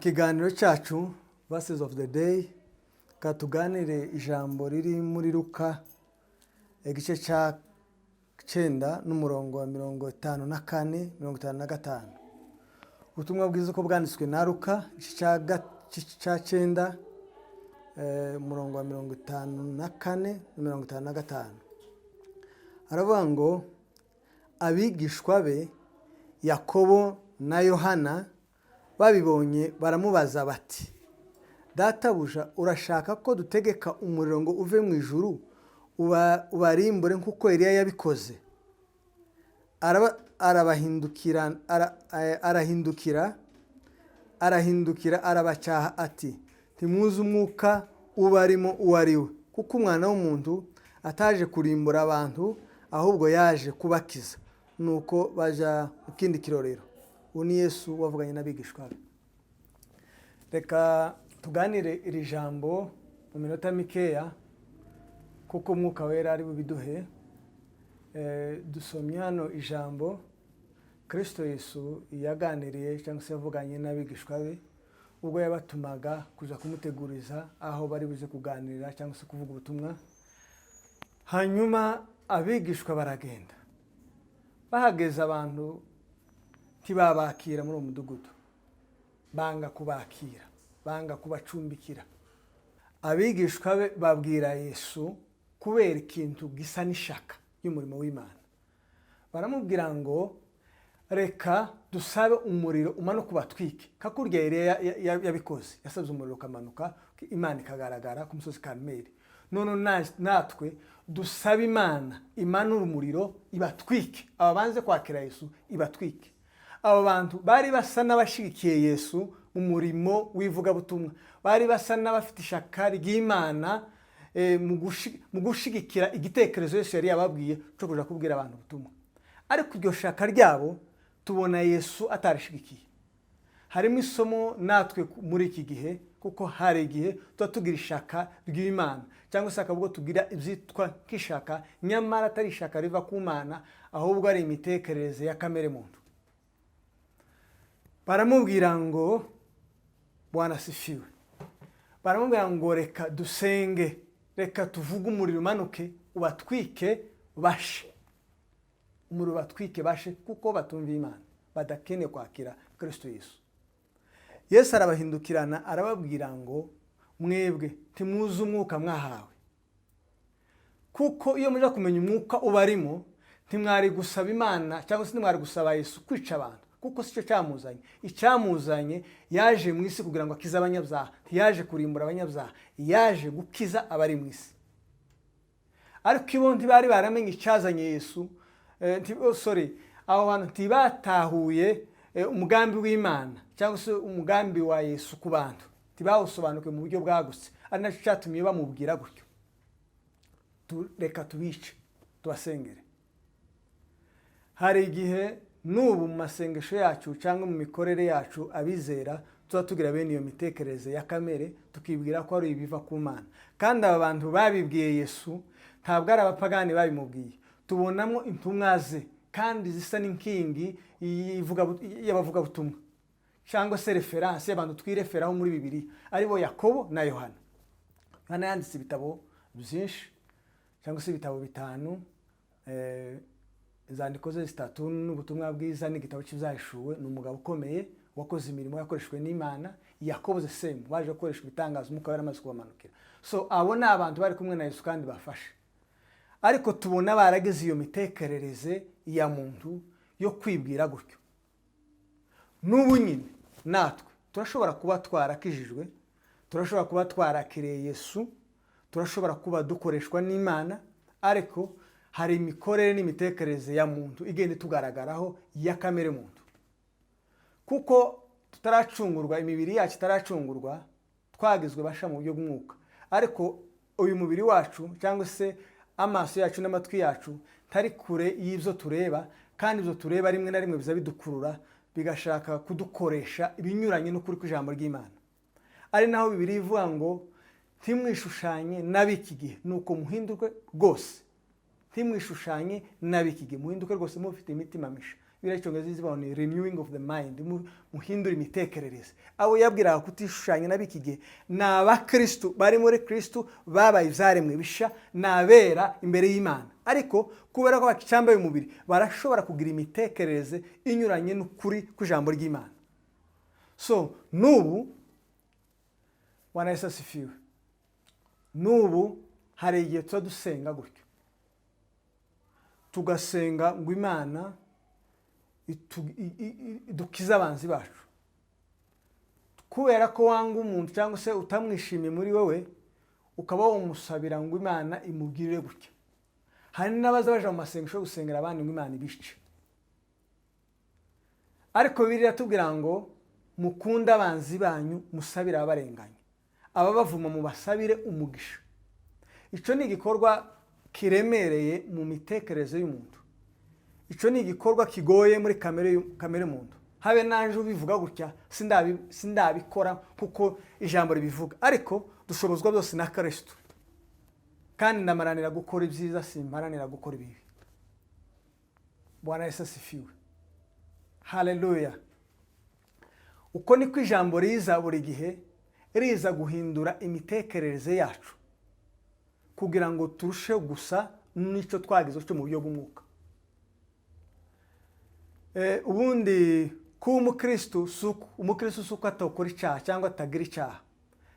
Kiganiro cyacu Verses of the Day, ka tuganire ijambo riri muri Luka igice cya 9 n'umurongo wa 54, 55. Ubutumwa bwiza uko bwanditswe na Luka, igice cya 9, umurongo wa 54 na 55. Aravuga ngo abigishwa be Yakobo na Yohana babibonye baramubaza bati: "Databuja, urashaka ko dutegeka umuriro ngo uve mu ijuru ubarimbure nk'uko Eliya yabikoze?" Arabahindukira, arahindukira arabacyaha ati: "Ntimuzi umwuka ubarimo uwo ari we, kuko Umwana w'umuntu ataje kurimbura abantu, ahubwo yaje kubakiza." Nuko bajya mu kindi kirorero. Ubu ni Yesu wavuganye n'abigishwa be. Reka tuganire iri jambo mu minota mikeya, kuko Umwuka Wera ari bubiduhe. Dusomye hano ijambo Kirisito Yesu yaganiriye cyangwa se yavuganye n'abigishwa be ubwo yabatumaga kuja kumuteguriza aho bari buze kuganirira cyangwa se kuvuga ubutumwa. Hanyuma abigishwa baragenda, bahageze abantu ntibabakira muri uwo mudugudu, banga kubakira, banga kubacumbikira. Abigishwa be babwira Yesu kubera ikintu gisa n'ishaka y'umurimo w'Imana, baramubwira ngo: "Reka dusabe umuriro umanuka ubatwike, kakurya Eliya yabikoze, yasabye umuriro ukamanuka, Imana ikagaragara ku musozi Karumeli. None natwe dusabe Imana imanura umuriro ibatwike, aba banze kwakira Yesu, ibatwike." Abo bantu bari basa n'abashyigikiye Yesu mu murimo w'ivugabutumwa, bari basa n'abafite ishaka ry'Imana mu gushigikira igitekerezo Yesu yari yababwiye cyo kuja kubwira abantu ubutumwa. Ariko iryo shaka ryabo tubona Yesu atarishigikiye. Harimo isomo natwe muri iki gihe, kuko hari igihe tuba tugira ishaka ry'Imana, cyangwa se akavuga tugira ibyitwa nk'ishaka, nyamara atari ishaka riva ku Mana, ahubwo ari imitekerereze ya kamere muntu. Baramubwira ngo, Bwana asifiwe, baramubwira ngo: "Reka dusenge, reka tuvuge umuriro umanuke ubatwike bashe, umuriro ubatwike bashe, kuko batumviye Imana, badakeneye kwakira Kirisito Yesu." Yesu arabahindukirana arababwira ngo: "Mwebwe ntimuzi umwuka mwahawe, kuko iyo muja kumenya umwuka ubarimo, ntimwari gusaba Imana cyangwa se ntimwari gusaba Yesu kwica abantu, kuko si cyo cyamuzanye. Icyamuzanye, yaje mu isi kugira ngo akize abanyabyaha, ntiyaje kurimbura abanyabyaha, yaje gukiza abari mu isi." Ariko ibo ntibari baramenye icyazanye Yesu. Oh, sorry, abo bantu ntibatahuye umugambi w'Imana cyangwa se umugambi wa Yesu ku bantu, ntibawusobanukiwe mu buryo bwagutse, ari nacyo cyatumye bamubwira gutyo: "Reka tubice, tubasengere." Hari igihe n'ubu mu masengesho yacu cyangwa mu mikorere yacu abizera tuba tugira bene iyo mitekerereze ya kamere, tukibwira ko ari ibiva ku Mana. Kandi aba bantu babibwiye Yesu ntabwo ari abapagani babimubwiye, tubonamo intumwa ze kandi zisa n'inkingi y'abavugabutumwa cyangwa se référence y'abantu twireferaho muri Bibiliya, aribo Yakobo na Yohana. Yohana yanditse ibitabo byinshi cyangwa se ibitabo bitanu, inzandiko ze zitatu n'ubutumwa bwiza n'igitabo cy'Ibyahishuwe. Ni umugabo ukomeye wakoze imirimo yakoreshejwe n'Imana. Yakobo the same, baje gukoresha ibitangaza Umwuka wari amaze kubamanukira. So abo ni abantu bari kumwe na Yesu kandi bafashe, ariko tubona baragize iyo mitekerereze ya muntu yo kwibwira gutyo. N'ubu nyine natwe turashobora kuba twarakijijwe, turashobora kuba twarakiriye Yesu, turashobora kuba dukoreshwa n'Imana, ariko hari imikorere n'imitekerereze ya muntu igenda itugaragaraho ya kamere muntu, kuko tutaracungurwa, imibiri yacu itaracungurwa, twagizwe basha mu buryo bw'umwuka. Ariko uyu mubiri wacu cyangwa se amaso yacu n'amatwi yacu ntari kure y'ibyo tureba, kandi ibyo tureba rimwe na rimwe biza bidukurura, bigashaka kudukoresha ibinyuranye n'ukuri kw'ijambo ry'Imana. Ari naho Bibiliya ivuga ngo: "Ntimwishushanye n'ab'iki gihe, nuko muhindurwe rwose." Ntimwishushanye n'ab'iki gihe, muhinduke rwose mufite imitima misha. Biriya Icyongereza izibaho ni renewing of the mind, muhindure imitekerereze. Abo yabwiraga kutishushanya n'ab'iki gihe ni abakristu bari muri Kristu, babaye ibyaremwe bisha, ni abera imbere y'Imana. Ariko kubera ko bacyambaye umubiri, barashobora kugira imitekerereze inyuranye n'ukuri kw'ijambo ry'Imana. So n'ubu, Bwana Yesu asifiwe, n'ubu hari igihe tuba dusenga gutyo, tugasenga ngo Imana idukize abanzi bacu. Kubera ko wanga umuntu cyangwa se utamwishimiye muri wowe, ukaba wamusabira ngo Imana imubwire gutya. Hari n'abaza baje mu masengesho yo gusengera abandi ngo Imana ibice. Ariko Bibiliya iratubwira ngo mukunde abanzi banyu, musabire ababarenganya, ababavuma mubasabire umugisha. Icyo ni igikorwa kiremereye mu mitekerereze y'umuntu. Icyo ni igikorwa kigoye muri kamere y'umuntu. Habe naje ubivuga gutya, sindabikora kuko ijambo ribivuga, ariko dushobozwa byose na Kristo. Kandi ndamaranira gukora ibyiza, simparanira gukora ibibi. Bwana Yesu asifiwe, haleluya. Uko niko ijambo riza buri gihe riza guhindura imitekerereze yacu kugira ngo turusheho gusa n'icyo twagize cyo mu buryo bw'umwuka. Ubundi kuba umukristu si uko, umukristu si uko atakora icyaha cyangwa atagira icyaha.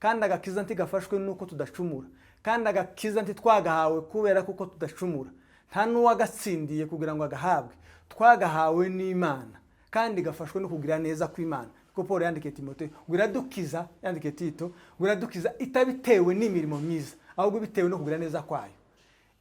Kandi agakiza ntigafashwe n'uko tudacumura, kandi agakiza ntitwagahawe kubera kuko tudacumura. Nta n'uwagatsindiye kugira ngo agahabwe, twagahawe n'Imana, kandi gafashwe no kugira neza kw'Imana. Kuko Paul yandikiye Timoteyo ngo iradukiza, yandikiye Tito ngo iradukiza itabitewe n'imirimo myiza, ahubwo bitewe no kugira neza kwayo.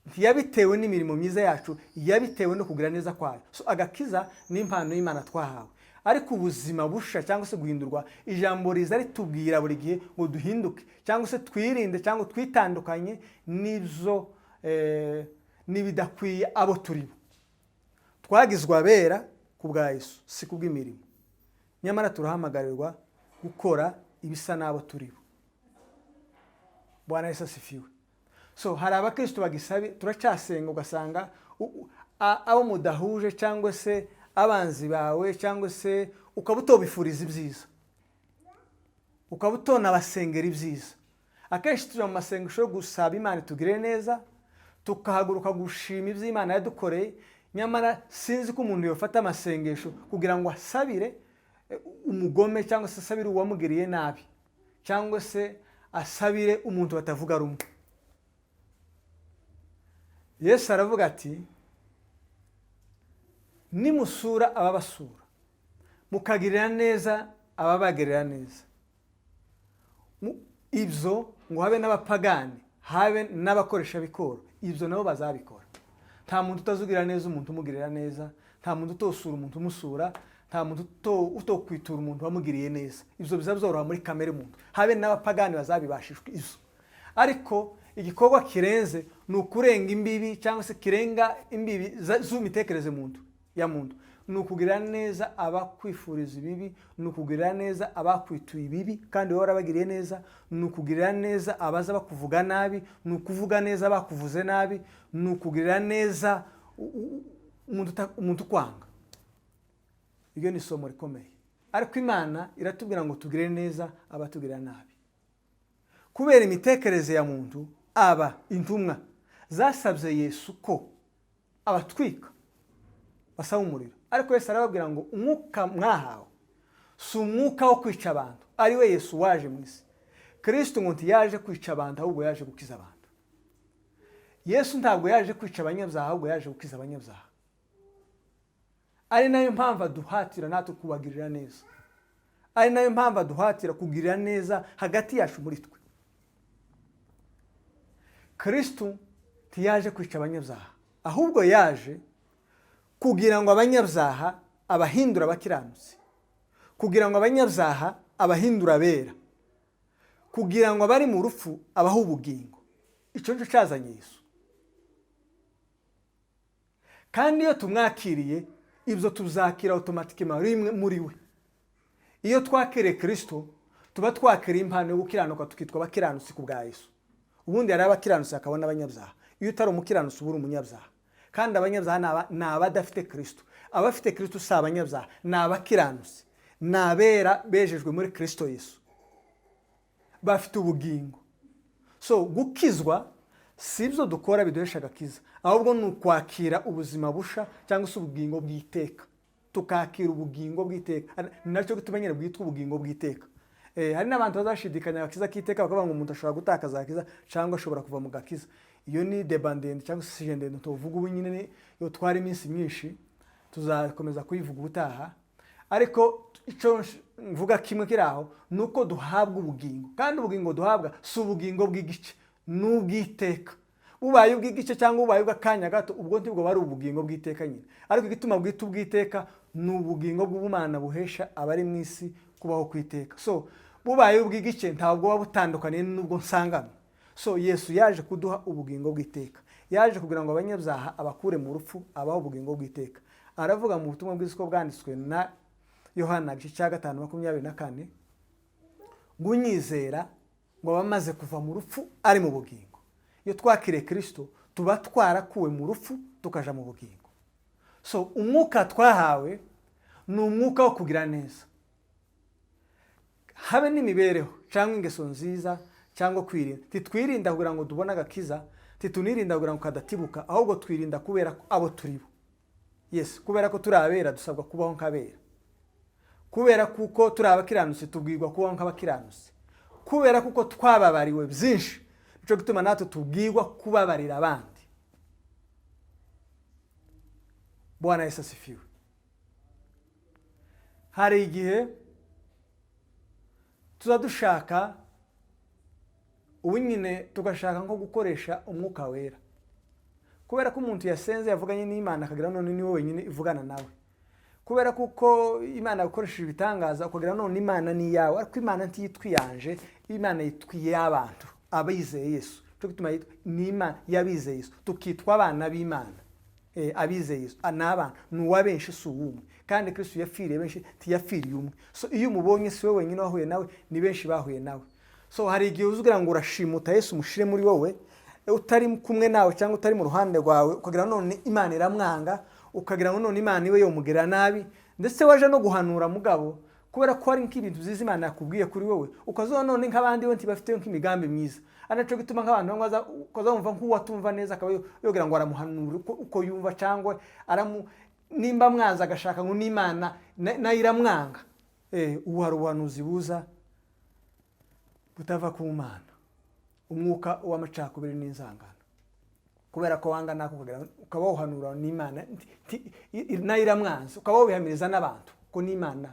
Ntiyabitewe n'imirimo myiza yacu, yabitewe no kugira neza kwayo. So agakiza ni impano y'Imana twahawe. Ariko ubuzima busha cyangwa se guhindurwa, ijambo riza ritubwira buri gihe ngo duhinduke cyangwa se twirinde cyangwa twitandukanye n'ibyo n'ibidakwiye abo turi bo. Twagizwe abera ku bwa Yesu, si kubw'imirimo. Nyamara turahamagarirwa gukora ibisa n'abo turi bo. Bwana Yesu asifiwe. So hari abakristo bagisabi, turacyasenga ugasanga abo mudahuje cyangwa se abanzi bawe, cyangwa se ukaba utobifuriza ibyiza, ukaba utonabasengera ibyiza. Akenshi tujya mu masengesho yo gusaba Imana itugirire neza, tukahaguruka gushima ibyo Imana yadukoreye. Nyamara sinzi ko umuntu yafata amasengesho kugira ngo asabire umugome, cyangwa se asabire uwamugiriye nabi, cyangwa se asabire umuntu batavuga rumwe. Yesu aravuga ati nimusura ababasura, mukagirira neza ababagirira neza, ibyo ngo habe n'abapagani, habe n'abakoresha bikoro, ibyo nabo bazabikora. Nta muntu utazugirira neza umuntu umugirira neza, nta muntu utosura umuntu umusura, nta muntu utokwitura umuntu wamugiriye neza. Ibyo biza byoroha muri kamere muntu, habe n'abapagani bazabibashishwa izo. Ariko igikorwa kirenze ni ukurenga imbibi, cyangwa se kirenga imbibi z'imitekerereze muntu ya muntu, ni ukugirira neza abakwifuriza ibibi, ni ukugirira neza abakwituye ibibi kandi wowe warabagiriye neza, ni ukugirira neza abaza bakuvuga nabi, ni ukuvuga neza abakuvuze nabi, ni ukugirira neza umuntu ukwanga. Iryo ni isomo rikomeye. Ariko Imana iratubwira ngo tugire neza abatugirira nabi. Kubera imitekerereze ya muntu, aba intumwa zasabye Yesu ko abatwika basaba umuriro. Ariko Yesu arababwira ngo umwuka mwahawe si umwuka wo kwica abantu, ari we Yesu waje mu isi. Kristo ngo ntiyaje kwica abantu, ahubwo yaje gukiza abantu. Yesu ntabwo yaje kwica abanyabyaha, ahubwo yaje gukiza abanyabyaha. Ari nayo mpamvu aduhatira natwe kubagirira neza, ari nayo mpamvu aduhatira kugirira neza hagati yacu muri twe. Kristo ntiyaje kwica abanyabyaha, ahubwo yaje kugira ngo abanyabyaha abahindura abakiranutsi, kugira ngo abanyabyaha abahindura abera, kugira ngo abari mu rupfu abahe ubugingo. Icyo nicyo cyazanye Yesu. Kandi iyo tumwakiriye, ibyo tuzakira automatically rimwe muri we. Iyo twakiriye Kristo, tuba twakiriye impano yo gukiranuka, tukitwa abakiranutsi ku bwa Yesu. Ubundi hari abakiranutsi hakaba n'abanyabyaha. Iyo utari umukiranutsi uba uri umunyabyaha. Kandi abanyabyaha ni abadafite Kristo. Abafite Kirisito si abanyabyaha, ni abakiranutsi, ni abera bejejwe muri Kirisito Yesu, bafite ubugingo. So gukizwa si ibyo dukora biduhesha agakiza, ahubwo ni ukwakira ubuzima busha cyangwa se ubugingo bw'iteka, tukakira ubugingo bw'iteka. Ni nacyo gituma nyine bwitwa ubugingo bw'iteka. Hari n'abantu bazashidikanya agakiza k'iteka, bakavuga ngo umuntu ashobora gutakaza agakiza cyangwa ashobora kuva mu gakiza. Iyo ni débat ndende cyangwa se sujet ndende tuvuga ubu nyine, iyo twara iminsi myinshi, tuzakomeza kuyivuga ubutaha. Ariko icyo mvuga kimwe kiri aho ni uko duhabwa ubugingo, kandi ubugingo duhabwa si ubugingo bw'igice, ni ubw'iteka. Bubaye ubw'igice cyangwa bubaye ubw'akanya gato, ubwo ntibwo bari ubugingo bw'iteka nyine. Ariko igituma bwita ubw'iteka ni ubugingo bw'ubumana buhesha abari mu isi kubaho ku iteka. So bubaye ubw'igice ntabwo buba butandukaniye n'ubwo nsanganywe. So Yesu yaje kuduha ubugingo bw'iteka, yaje kugira ngo abanyabyaha abakure mu rupfu, abahe ubugingo bw'iteka. Aravuga mu butumwa bwiza uko bwanditswe na Yohana igice cya 5:24 ngo unyizera ngo aba amaze kuva mu rupfu ari mu bugingo. Iyo twakiriye Kirisito tuba twarakuwe mu rupfu tukaja mu bugingo. So umwuka twahawe ni umwuka wo kugira neza, habe n'imibereho cyangwa ingeso nziza cyangwa kwirinda. Titwirinda kugira ngo tubone agakiza, titunirinda kugira ngo kadatibuka, ahubwo twirinda kubera abo turi bo. Yes, kubera ko turi abera dusabwa kubaho nk'abera, kubera kuko turi abakiranutsi tubwirwa kubaho nk'abakiranutsi, kubera kuko twababariwe byinshi nicyo gituma natwe tubwirwa kubabarira abandi. Bwana Yesu asifiwe. Hari igihe tuza dushaka ubu nyine tugashaka nko gukoresha Umwuka Wera, kubera ko umuntu yasenze yavuganye n'Imana akagira none niwe wenyine ivugana nawe, kubera kuko Imana yakoresheje ibitangaza ukagira none Imana ni iyawe. Ariko Imana ntiyitwa iyanje, Imana yitwa iy'abantu abizeye Yesu. Cyo gituma yitwa ni Imana y'abizeye Yesu, tukitwa abana b'Imana. Abizeye Yesu ni abana, ni uwa benshi si uw'umwe, kandi Kristo yapfiriye benshi, ntiyapfiriye umwe. So iyo umubonye si we wenyine wahuye nawe, ni benshi bahuye nawe. So hari igihe uzugira ngo urashimuta Yesu umushire muri wowe, utari kumwe nawe cyangwa utari mu ruhande rwawe, ukagira none Imana iramwanga, ukagira ngo none Imana iwe yomugirira nabi, ndetse waje no guhanura mugabo kubera ko hari nk'ibintu byiza Imana yakubwiye kuri wowe, ukazuba none nk'abandi we ntibafite nk'imigambi myiza. Ari nacyo gituma nk'abantu bamwe ukaza wumva nk'uwatumva neza akaba yogira ngo aramuhanura uko yumva, cyangwa aramu nimba mwanza agashaka ngo n'Imana nayo iramwanga. Ubu hari ubuhanuzi buza butava ku Mana, umwuka w'amacakubiri n'inzangano, kubera ko wanga nako ukaba wawuhanura n'Imana nayo iramwanze, ukaba wabihamiriza n'abantu ko n'Imana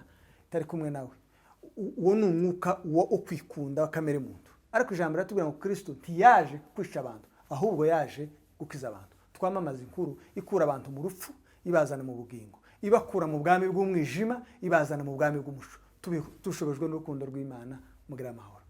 itari kumwe nawe. Uwo ni umwuka wo kwikunda wa kamere muntu. Ariko ijambo riratubwira ngo Kirisito ntiyaje kwica abantu, ahubwo yaje gukiza abantu. Twamamaza inkuru ikura abantu mu rupfu ibazana mu bugingo, ibakura mu bwami bw'umwijima ibazana mu bwami bw'umuco. Tushobojwe n'urukundo rw'Imana. Mugira amahoro.